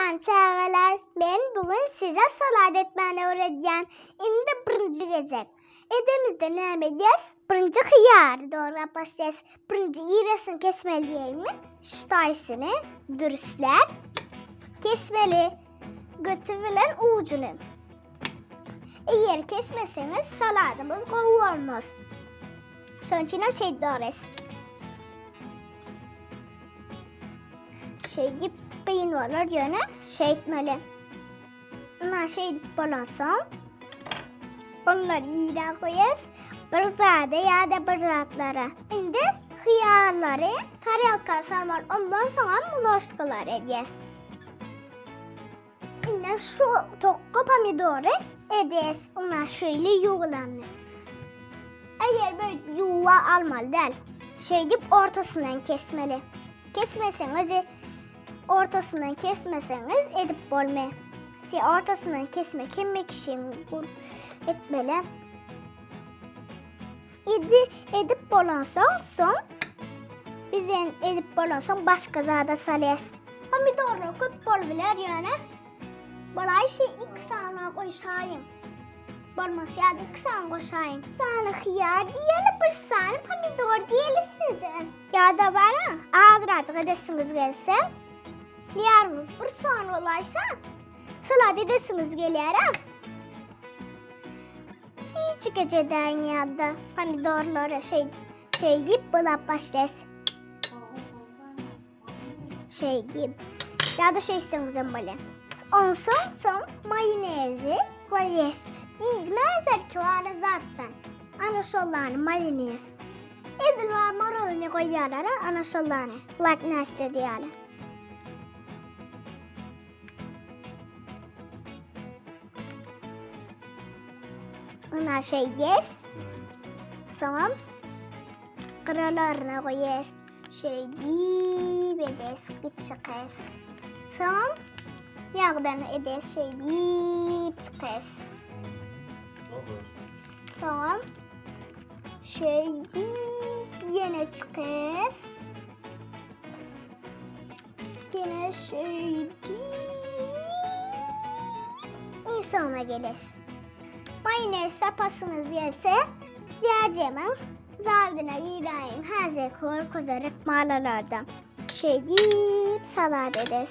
Salam çagalar, men bugün size salat etmäni öwredýän. Indi birinji gezek. Edemizde näme edýäs? Birinji hyýary dograp başlaýas. Birinji iresini kesmeli diýeýinmi? Şu taýsyny dürüsläp kesmeli. Göti bilen ujuny. Eger kesmeseňiz saladymyz gowy bolmaz. Şonuň üçin hem şeýdip dogras. Şeýdip kyn bolar ýöne şeýtmeli. Ina şeýdip bolansoň onlary ýere goýarys. Bir zada ýa-da bir zatlara. Indi hyýarlary tarelka salmaly. Ondan soňam ložkalar edýäs. Indi şu tokga pomidory edýäs. Ona şeýle ýuwulany. Eger böyle ýuwa almaly däl. Şeýdip ortasyndan kesmeli. Kesmeseňiz ortasyndan kesmeseňiz edip bolmaýar. Siz ortasyndan kesmek hemme kişiň etmeli. Edi, edip bolansoň, soň bizen edip bolansoň başga zada salýas. Pomidorlar köp bolubiler ýöne bolaýsa iki sany goýşaýyň. Bolmasa ýa-da iki sany goşaýyň. Sany hyýar diýeli, bir sany pomidor diýeli size. Ýa-da bara azrajyk edesiňiz gelse, hyýaryňyz bir sany bolaýsa, salat edesiňiz gelýär-ä. Hiç geceden ýa-da pomidorlara şeý şeý diýip bulap başlaýas. Şeý diýip. Ýa-da şeýtseňizem bolýar. Onsoň soň maýonezi goýýas. Diýmezler ki bar zatdan. Ana şollany maýonez. Edil bar morozyny goýýarlar ana şollany. Like näste diýýärler. Ona şey yes. Soňam gyralaryna goýas. Şey diýip edes, çykas. Soňam ýagdan edes şey diýip çykas. Soňam şey diýip ýene çykas. Gene şeýdip insana gelir. Mayonez sapasınız gelse Cacem'in zaldına gireyim. Hazır korkuzarık malalarda. Şeýdip salat ederiz.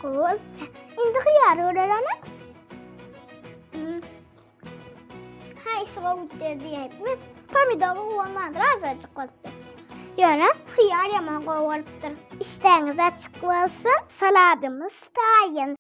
Gowy. Indi hyýar görelene. Haýsy gowy gitdi diýipmi? Pomidor gowy bolmandyr, azajyk bolupdyr. Ýöne hyýar ýaman gowy bolupdyr. Işdäňiz açyk bolsun, saladymyz taýyn.